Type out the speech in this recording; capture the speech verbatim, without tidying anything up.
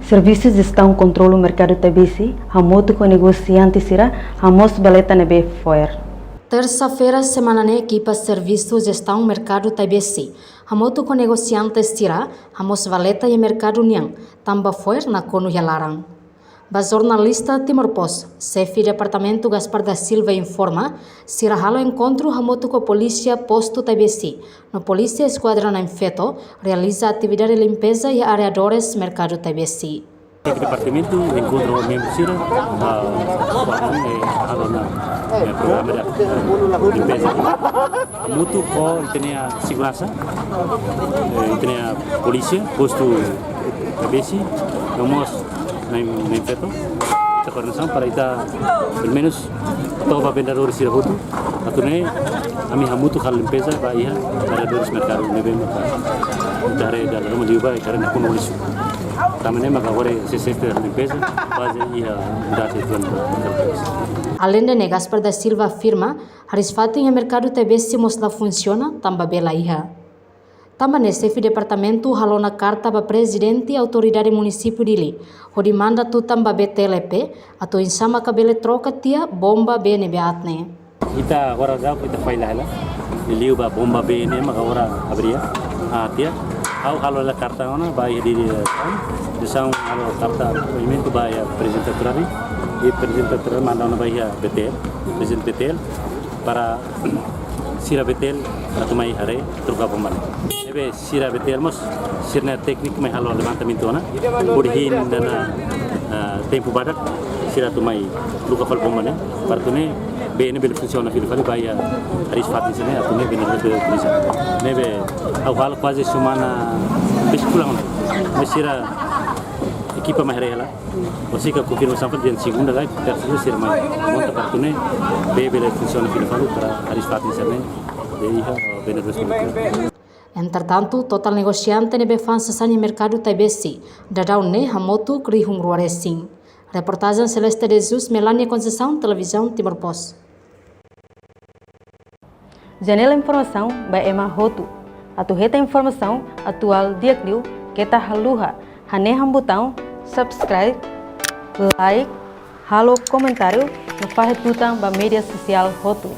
Servisu Jestaun Kontrolu Merkadu Taibesi hamutuk ho negosiante sira hamoos valeta ne'ebé fo'er. Tersa-feira semana ne'e, ekipa Servisu Jestaun Merkadu Taibesi hamutuk ho negosiante sira hamoos valeta iha merkadu nian, tanba fo'er nakonu iha laran. Ba jornalista Timor Post, Xefe Departamentu Gaspar da Silva informa, sira halo enkontru hamutuk ho Polísia Postu Taibesi no Polísia Eskuadra na'in-feto, realiza atividade limpeza iha arredores Merkadu Taibesi. Departamentu enkontru ho membru sira, ah, halo ona, eh, programa de, eh, limpeza. Hamutuk ho ita-nia seguransa, eh, ita-nia polísia, postu Taibesi, no mós na'in, na'in-feto. Ita koordenasaun para ita, pelumenus, toba vendedór sira hotu. Atu nune'e, ami hamutuk halo limpeza ba iha arredores merkadu ne'ebé maka ita haree dala ruma liu ba, ita haree nakonu lixu. Tanba ne'e maka agora se seste limpeza, baze iha data tuan. Aleinde ne'e, Gaspar da Silva afirma, hariis-fatin iha Merkadu Taibesi mós la funsiona, tanba bee la iha. Tanba ne'e, Xefe Departamentu halo ona karta ba Prezidente Autoridade Munisípiu Dili, hodi manda tutan ba B T L E P, atu oinsá maka bele troka tiha bomba bee ne'ebé aat ne'e. Ita agora daudaun ita falla hela, liuliu ba bomba bee ne'e maka agora abri, ah, tiha. Ha'u halo hela karta ona ba iha Dili, eh, Diresaun halo karta apoiamentu ba iha Prezidente Autoridade, i Prezidente Autoridade manda ona ba iha B T L, Prezidente B T L, para sira B T L para tun mai haree troka bomba ne'e. Ne'ebé sira B T L mós, sira-nia tékniku mai halo levantamentu ona, hodi hein ona, ah, tempu badak, sira atu mai troka fali bomba ne'e, para atu nune'e bee ne'e bele funsiona fila fali ba iha hariis-fatin sira-ne'e, atu nune'e bee ne'e bele utiliza. Ne'ebé ha'u halo kuaze semana, bes fulan ona. Mas sira ekipa mai haree hela. Husik konfirmasaun fali dehan segunda ka tersa sira mai monta para atu nune'e bee bele funsiona fila fali para hariis-fatin sira-ne'e, bee iha, eh, bee ne'e bele. Entretantu, totál negosiante ne'ebé fa'an sasán iha Merkadu Taibesi daudaun ne'e hamutuk rihun rua resin. Reportajen Celeste de Jesus, Melania Conceição, Televizaun Timor Post. Janela informasaun ba ema hotu. Atu hetan informasaun atuál di'ak liu, keta haluha hanehan butaun subscribe, like, halo komentáriu no fahe tutan ba média sosiál hotu.